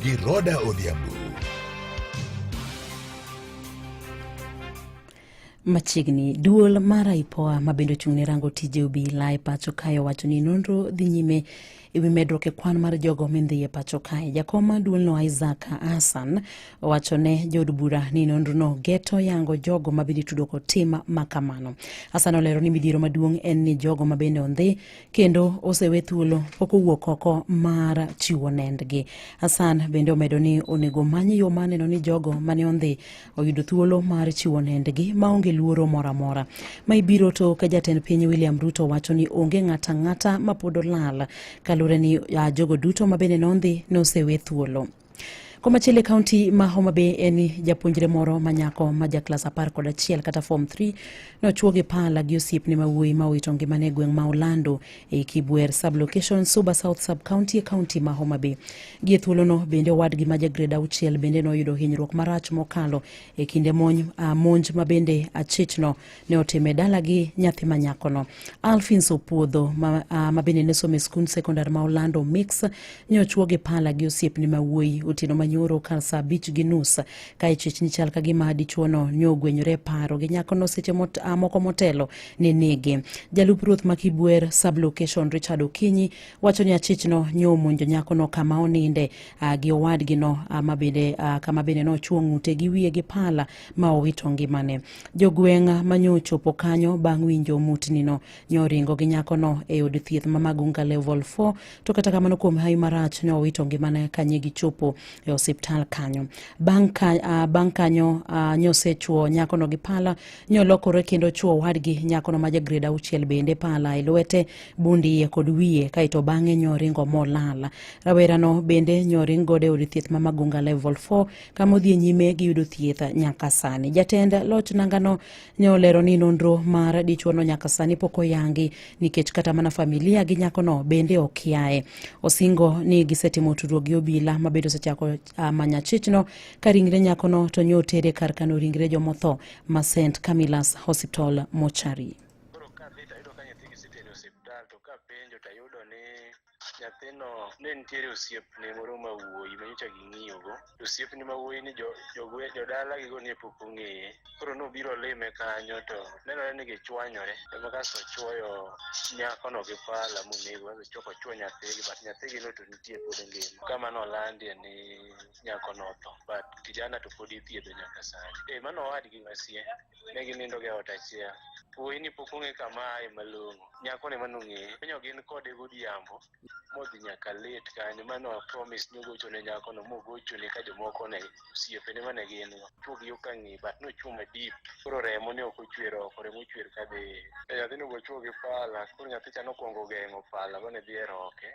Gi Roda Odhiambo. Machiegni, duol mar IPOA ma bende ochung' ne rango tije obila e pacho kae owacho ni nonro dhi nyime e wi medruok e kwan mar jogo mindhi e pacho kae. Jakom mar duolno Isaac Hassan owacho ne jood bura ni nonrono geto yango jogo ma bende itudo kod tim ma kamano. Hassan olero ni midhiero maduong' en ni jogo ma bende ondhi kendo osewe thuolo pok owuok oko mar chiwo nendgi. Hassan bende omedo ni onego many yo mar neno ni jogo mane ondhi oyudo thuolo mar chiwo nendgi maonge luoro moro amora. Ma ibiro to ka jatend piny William Ruto wacho ni onge ng'ata ang'ata ma pod olal kaluwore ni jogo duto ma bende nondhi nosewe thuolo. Komachielo e kaunti ma Homa Bay en ni japuonjre moro ma nyako ma ja klas 11 kata form 3 nochuo gi pala gi osiepne ma wuoyi ma owito ngimane e gweng' ma Olando e Kibwer sub-location Suba South sub-county e kaunti ma Homa Bay. Gie thuolono bende owadgi ma ja grade 6 bende noyudo hinyruok marach mokalo e kinde monj ma bende achichno ne otimo e dalagi nyathi ma nyakono. Alphins Opuodho ma bende ne somo e skund sekondar ma Olando Mix ne ochuo gi pala gi osiepne ma wuoyi otieno manyoro kar saa 5:30 ka e chich ni chal ka gima dichuono ne ogwenyore e paro gi nyakono seche moko motelo ne nege. Jalup ruoth ma Kibwer sub-location Richard Okinyi wacho ni achichno ne omonjo nyakono kama oninde gi owadgino kama bende nochuo ng'ute gi wiye gi pala ma owito ngimane. Jogweng' ma nyochopo kanyo bang' winjo mutnino nyoringo gi nyakono e od thieth ma Magunga level 4 to kata kamano kuom hawi marach ne owito ngimane kanye gichopo e osiptal kanyo. Bang' kanyo nyosechuo nyakono gi pala nyolokore kendo chuo owadgi nyakono ma ja grade 6 bende pala e lwete, bund iye kod wiye kaeto bang'e nyoringo molal. Rawerano bende nyoring godo e od thieth ma Magunga level 4 kama odhi nyime gi yudo thieth nyaka sani. Jatend loch nangano ne olero ni nonro mar dichuono nyaka sani pok oyangi nikech kata mana familia gi nyakono bende okiaye. Osingo ni gisetimo tudruok gi obila ma bende osechako manyo achichno ka ringre nyakono to nyo otere kar kano ringre jomotho ma St Camillus Hospital Mortuary. Koro kadhi to ayudo ka nyathi gisetero e osiptal to kapenjo to ayudo ni nyathino ne nitiere osiepne moro ma wuoyi ma nyocha ging'iyogo. To osiepne ma wuoyi ni jodala gigo ne pok ong'eye. Koro nobiro lime kanyo to nenore ni gichwanyore. Ema kasto ochuoyo nyakono gi pala monego kasto ochako ochuo nyathigi but nyathigi no to nitie pod ngima. Kama nolandie ni nyakono otho but kijana to pod ithiedho nyaka sani. Mano owadgi masie. Ne ginindo ga e ot achiel. Wuoyi ni pok ong'e kama aye malong'o. Nyako ne manong'eye. Nyo gin kode godhiambo modhi nyaka late kanyo mano promise ni ogocho ne nyako no mogocho ne ka jomoko ne osiepene mane gin go. Chuo gi yo ka ng'i but nochuo ma deep. Koro remo ne ok ochwer oko, remo ochwer kadhi. E nyathino be ochuo gi pala. Koro nyathi cha nokwongo geng'o pala mane dhi e roke.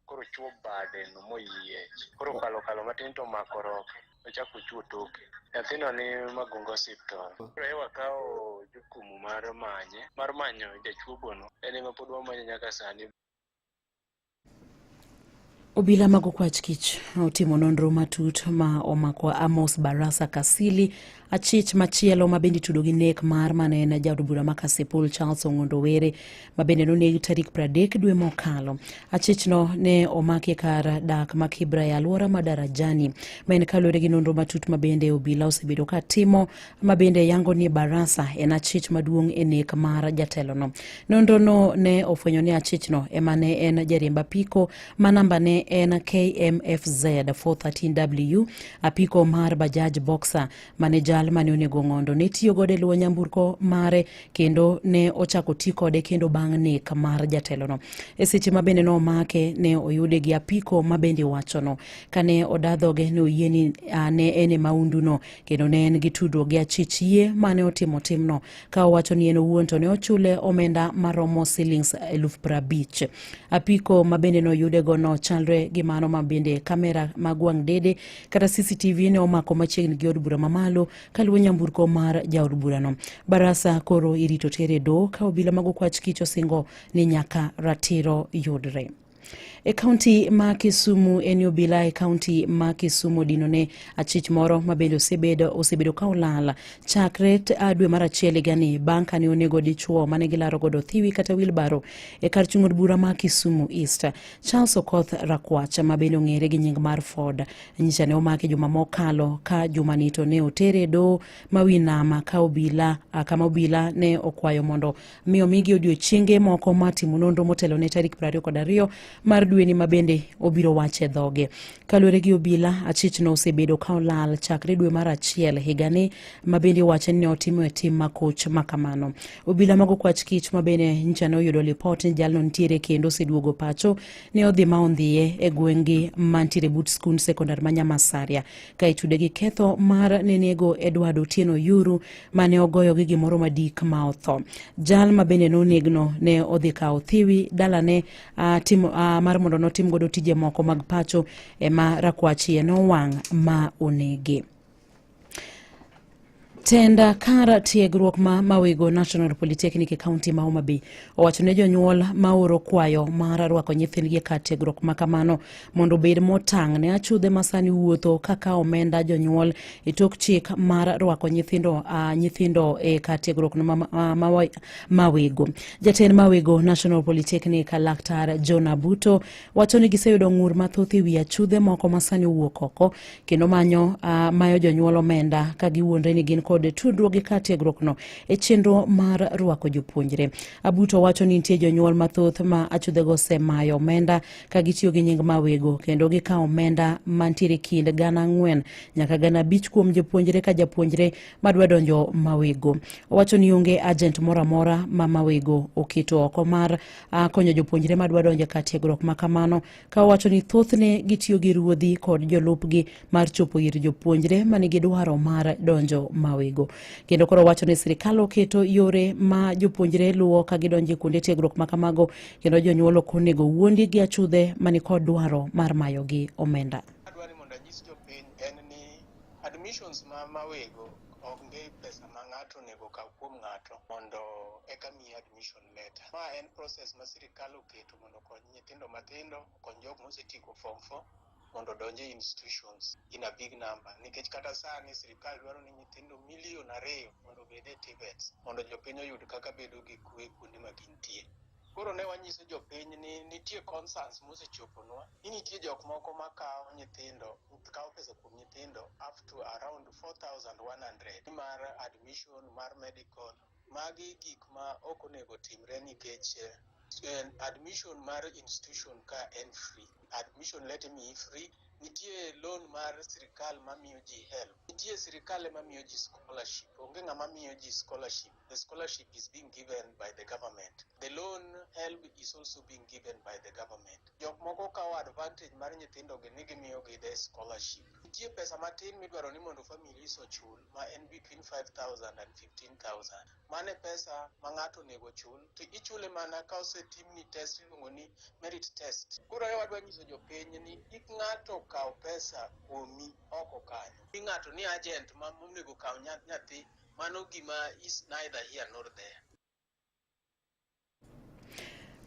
Koro ochuo bade no moyiech. Koro pala okalo matin to omako roke. Ochako ochuo toke. Nyathino ni Magunga Hospital. Koro e wakawo jukumu mar manye, mar manyo jachuogono. En ema pod wamanye nyaka sani. Obila mag okwach kich otimo nonro matut ma omako Amos Barasa Kasili, achich machielo ma bende itudo gi nek mar mane en jaod bura ma Kasipul Charles Ong'ondo Were ma bende noneg tarik 30 dwe mokalo. Achichno ne omaki kar dak ma Kibra e alwora ma Darajani, ma en kaluwore gi nonro matut ma bende obila osebedo ka timo, ma bende yango ni Barasa en achich maduong' e nek mar jatelono. Nonrono ne ofwenyo ni achichno ema ne en jariemb apiko ma namba ne en KMFZ 413W, apiko mar Bajaj Boxer mane jal mane onego Ong'ondo ne tiyo godo e luwo nyamburko mare kendo ne ochako ti kode kendo bang' nek mar jatelono. E seche ma bende nomake ne oyude gi apiko ma bende iwachono. Kane oda dhoge ne oyie ni ne en e maunduno kendo ne en gi tudruok gi achich yie mane otimo timno, ka owacho ni en owuon to ne ochule omenda maromo silings 50,000. Apiko ma bende noyudego no chalre gi mano ma bende kamera mag wang' dede kata CCTV ne omako machiegni gi od bura mamalo kaluwo nyamburko mar jaod burano. Barasa koro irito tere e doho ka obila mag okwach kich osingo ni nyaka ratiro yudre. E kaunti ma Kisumu en obila e kaunti ma Kisumu dinone achich moro ma bende osebedo osebedo ka olal chakre dwe mar achiel higani bang' kane onego dichuo mane gilaro godo thiwi kata wilbaro e kar chung' od bura ma Kisumu East. Charles Okoth Rakwach ma bende ong'ere gi nying mar Ford nyicha ne omaki juma mokalo ka jumani to ne otere e doho ma wi nama ka obila kama obila ne okwayo mondo mi omigi odiochienge moko mar timo nonro motelo ne tarik 22 mar dweni ma bende obiro wache dhoge. Kaluwore gi obila, achichno osebedo ka olal chakre dwe mar achiel higani ma bende iwache ni ne otimo e tim makoch ma kamano. Obila mag okwach kich ma bende nyicha ne oyudo lipot ni jalno nitiere kendo oseduogo pacho ne odhi ma ondhiye e gweng'gi mantiere but skund sekondar ma Nyamasaria ka itude gi ketho mar nenego Edward Otieno Yuru mane ogoyo gi gimoro madik ma otho. Jal ma bende nonegno ne odhi kawo thiwi dalane timo, mar mondo notim godo tije moko mag pacho ema rakwach iye nowang' ma onege. Tenda kar tiegruok ma Mawego National Polytechnic e kaunti ma Homa Bay owacho ne jonyuol ma oro kwayo mar rwako nyithindgi e kar tiegruok ma kamano mondo obed motang' ne achudhe ma sani wuotho kaka omenda jonyuol e tok chik mar rwako nyithindo, nyithindo e kar tiegruok no ma Mawego. Jatend Mawego National Polytechnic Laktar John Abuto wacho ni giseyudo ng'ur mathoth e wi achudhe moko ma sani owuok oko kendo manyo mayo jonyuol omenda ka giwuondre ni gin kod tudruok gi kar tiegruokno e chenro mar rwako jopuonjre. Abuto wacho ni nitie jonyuol mathoth ma achudhego osemayo omenda ka gitiyo gi nying Mawego kendo gikawo omenda mantiere kind 4,000 nyaka 5,000 kuom jopuonjre ka japuonjre madwa donjo Mawego. Owacho ni onge agent moro amora ma Mawego oketo oko mar konyo jopuonjre madwa donjo e kar tiegruok ma kamano, ka owacho ni thothne gitiyo gi ruodhi kod jolupgi mar chopo ir jopuonjre manigi dwaro mar donjo Mawego. Kendo koro owacho ni sirikal oketo yore ma jopuonjre luwo ka gidonjo e kuonde tiegruok ma kamago kendo jonyuol ok onego wuondi gi achudhe manikod dwaro mar mayogi omenda. Adwaro ni mondo anyis jopiny en ni admissions ma Mawego onge pesa ma ng'ato onego okaw kuom ng'ato mondo eka miyi admission letter. Ma en process ma sirikal oketo mondo okony nyithindo matindo, okony jok mosetieko form 4 mondo odonj e institutions in a big number. Nikech kata sani sirikal dwaro ni nyithindo milion 2 mondo obed e TVETs mondo jopiny oyud kaka bedo gi kwe kuonde ma gintie. Koro ne wanyiso jopiny ni nitie concerns mosechoponwa ni nitie jok moko makawo nyithindo, kawo pesa kuom nyithindo up to around 4100 mar admission mar medical. Magi gik ma ok onego timre nikech admission mar institution ka en free. Admission letter miyi free. Nitie loan mar sirikal mamiyo ji help. Nitie sirikal ema miyo ji scholarship. Onge ng'ama miyo ji scholarship. The scholarship is being given by the government. The loan help is also being given by the government. Jok moko kawo advantage mar nyithindo gi ni gimiyo gi the scholarship. Nitie pesa matin midwaro ni mondo families ochul ma en between 5,000 and 15,000. Mano e pesa ma ng'ato onego ochul to ichule mana ka osetimni test iluongo ni merit test. Koro e wadwa nyiso jopiny ni kik ng'ato kaw pesa kuomi oko kanyo. Ni ng'ato ni agent ma monego kaw nyathi mano gima is neither here nor there.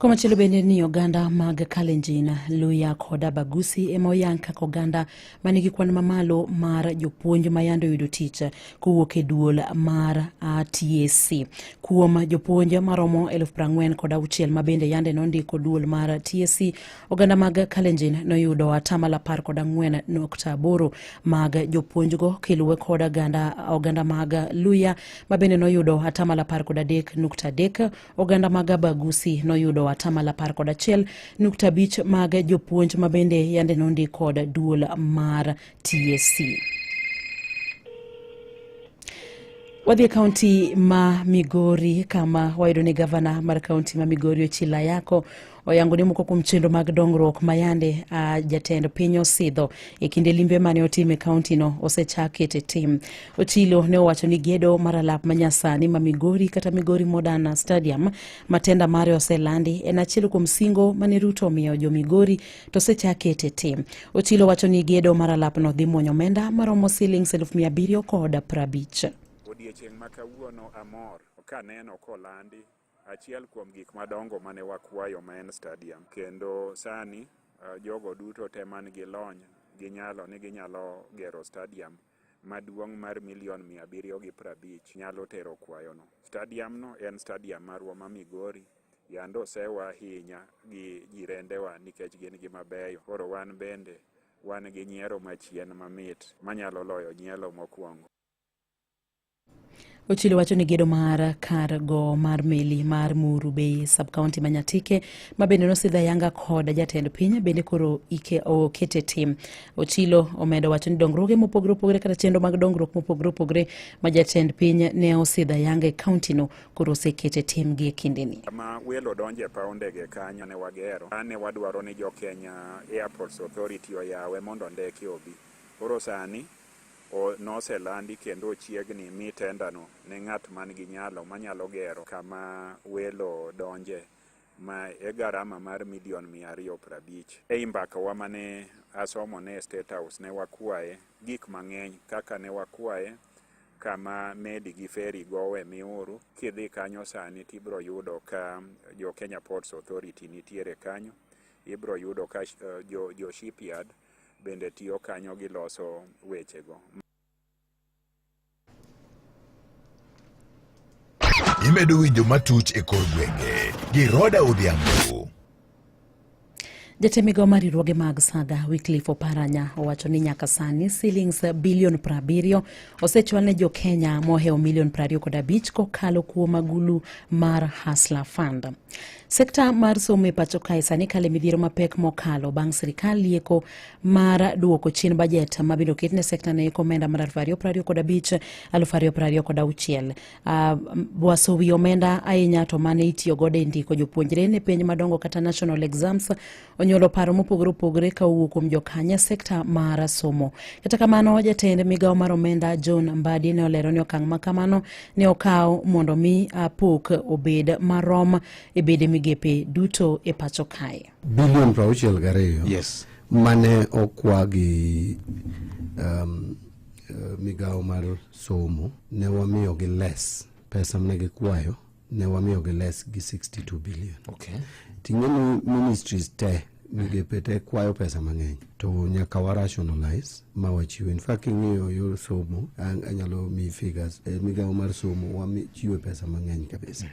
Komachielo bende ni oganda mag Kalenjin, Luhya kod Abagusi ema oyang kaka oganda manigi kwan mamalo mar jopuonj ma yande oyudo tich kowuok e duol mar TSC. Kuom jopuonj maromo 46,000 ma bende yande nondiko duol mar TSC, oganda mag Kalenjin noyudo 14.8% mag jopuonjgo, kiluwe kod oganda mag Luhya ma bende noyudo 13.3%. Oganda mag Abagusi noyudo 11.5% mag jopuonj ma bende yande nondik kod duol mar TSC. Wadhi e kaunti ma Migori kama wayudo ni gavana mar kaunti ma Migori Ochilo Ayako oyango ni moko kuom chenro mag dongruok ma yande jatend piny osidho e kinde limbe mane otim e kaunti no osechak ket e tim. Ochilo ne owacho ni gedo mar alap manyasani ma Migori kata Migori Modern Stadium ma tenda mare oselandi en achiel kuom singo mane Ruto omiyo jo Migori to osechak ket e tim. Ochilo wacho ni gedo mar alapno dhi muonyo omenda maromo silings 750,000. Odiechieng' ma kawuono amor kaneno kolandi Achiel kuom gik madongo mane wakwayo ma en stadium. Kendo sani jogo duto te man gi lony gi nyalo ni ginyalo gero stadium maduong' mar milion 750 nyalo tero kwayono. Stadium no en stadium marwa ma Migori. Yande osewa ahinya gi jirendewa nikech gin gi mabeyo. Koro wan bende wan gi nyiero machien mamit manyalo loyo nyielo mokwongo. Ochilo wacho ni gedo mar kar go mar meli mar Muru Bay sub-county ma Nyatike ma bende nosidh ayanga kod jatend piny bende koro okete tim. Ochilo omedo wacho ni dongruoge mopogore opogore kata chenro mag dongruok mopogore opogore ma jatend piny ne osidho ayanga e kaunti no koro osekete tim gi e kindeni. Kama welo donje paw ndege kanyo ne wagero. Ne wadwaro ni jo Kenya Airports Authority oyawe mondo ndeke obi. Koro sani noselandi kendo ochiegni mi tendano ne ng'at man gi nyalo manyalo gero kama welo donje ma e garama mar milion 250. Ei mbaka wa mane asomo ne State House ne wakwaye gik mang'eny kaka ne wakwaye kama meli gi feri gowe Miuru. Kidhi kanyo sani tibro yudo ka jo Kenya Ports Authority nitiere kanyo. Ibro yudo ka jo shipyard bende tiyo kanyo giloso wechego. Imedo winjo matuch e kor gwenge gi Roda Odhiambo. Jatend migao mar riwruoge mag Saga Wycliffe Oparanya owacho ni nyaka sani silings bilion 70 osechwal ne jo-Kenya mohewo milion 25 kokalo kuom agulu mar Hustler Fund. Sekta mar somo e pacho kae sani kale midhiero mapek mokalo bang' sirikal lieko mar duoko chien bajet ma bende oket ne sekta ne omenda mar 2025 2026. Bwaso wi omenda ahinya to mane itiyo godo e ndiko jopuonjre ne penj madongo kata national exams onyuolo paro mopogore opogore ka owuok kuom jokanya sekta mar somo. Kata kamano, jatend migawo mar omenda John Mbadi ne olero ni okang' ma kamano ne okaw mondo mi pok obed marom e bede migepe duto e pacho kae. Bilion 62 yes. Mane okwa gi migawo mar somo ne wamiyo gi less pesa mane gikwayo ne wamiyo gi less gi 62 billion. Okay. Ting'e ni ministries te migepe te kwayo pesa mang'eny to nyaka wa rationalize ma wachiwe. In fact king'iyo yor somo anyalo miyi figures migawo mar somo wachiwe pesa mang'eny kabisa.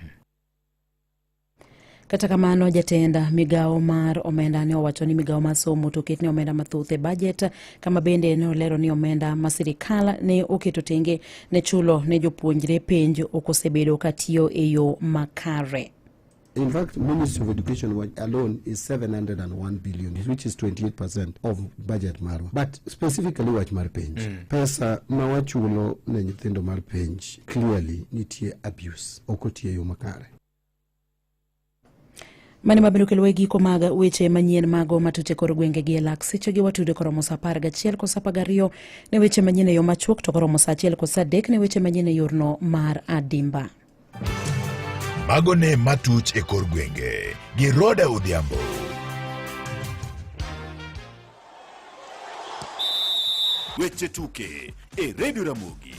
Kata kamano, jatend migawo mar omenda ne owacho ni migawo mar somo to oketne omenda mathoth e bajet, kama bende ne olero ni omenda ma sirikal ne oketo tenge ne chulo ne jopuonjre penj ok osebedo ka tiyo e yo makare. In fact, Ministry of Education alone is 701 billion, which is 28% of budget marwa. But specifically wach mar penj. Pesa ma wachulo ne nyithindo mar penj, clearly nitie abuse, ok otiyo e yo makare. Mane mabiro kelo e giko mag weche manyien mago matut e kor gwenge gi e lak sechegi watude koromo saa 11 kosa 12 ne weche manyien e yo machuok to koromo saa 1 kosa 3 ne weche manyien e yorno mar adimba. Mago ne matuch e kor gwenge gi Roda Odhiambo. Weche tuke e Radio Ramogi.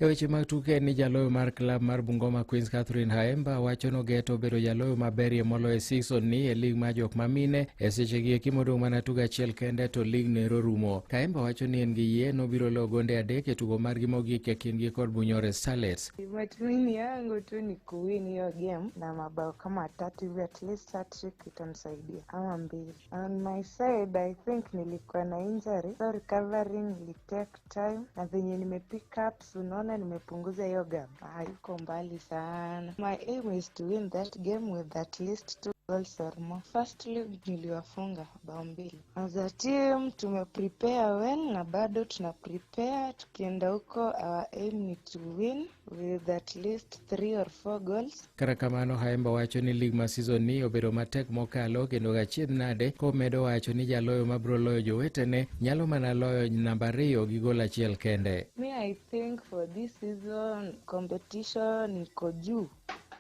E weche mag tuke ni jaloyo mar klab mar Bungoma Queens Catherine Haemba wacho nogeto bedo jaloyo maberie moloyo e season ni e lig mar jok mamine e sechegi eki modong' mana tugo achiel kende to lig nero rumo. Haemba wacho ni en gi yie nobiro loyo gonde 3 e tugo margi mogik e kindgi kod Bunyore Starlets. Matumaini yangu tu ni kuwin hiyo game na mabao kama 3 hivi, at least hat-trick itanisaidia ama 2. On my side I think nilikuwa na injury, so recovering ili take time, na venye nime pick up so unaona nimepunguza hiyo gap. Hayuko mbali sana. My aim is to win that game with at least 2 goals or more. First league niliwafunga bao 2. As a team tume prepare well na bado tuna prepare tukienda huko, our aim ni to win with at least 3 or 4 goals. Kata kamano Haemba wacho ni lig ma season ni obedo matek mokalo kendo gachiedh nade komedo wacho ni jaloyo mabiro loyo jowetene nyalo mana loyo namba 2 gi gol 1 kende. Me I think for this season competition iko juu.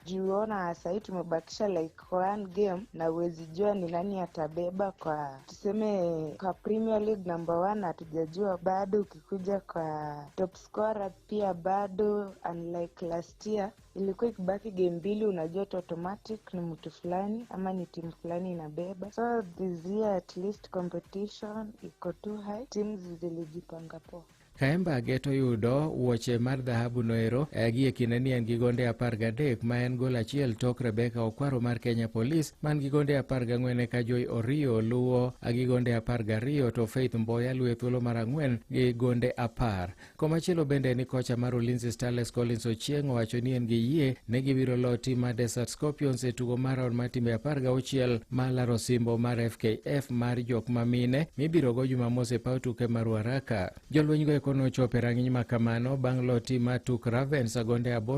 Juu ona sahii tumebakisha like one game na huwezi jua ni nani atabeba kwa, tuseme, kwa Premier League number one hatujajua bado. Ukikuja kwa top scorer pia bado, unlike last year ilikuwa ikibaki game mbili unajua tu automatic ni mtu fulani ama ni timu fulani inabeba. So this year at least competition iko too high, teams zilijipanga poa. Khaemba geto yudo wuoche mar dhahabu noero gi e kinde ni en gi gonde 13, ma en gol achiel tok Rebecca Okwaro mar Kenya Police man gi gonde 14, eka Joy Orio luwo gi gonde 12, to Faith Mboya luwo e thuolo mar ang'wen gi gonde 10. Komachielo bende ni kocha mar Ulinzi Starlets Collins Ochieng owacho ni en gi yie ni gibiro lo tim mar Desert Scorpions e tugo mar round mar timbe 16 mar laro osimbo mar FKF mar jok mamine mibiro go Jumamos e paw tuke mar Ruaraka. Jolweny go eko nochopo e rang'iny makamano bang' lo tim mar Tuk Ravens gonde 8.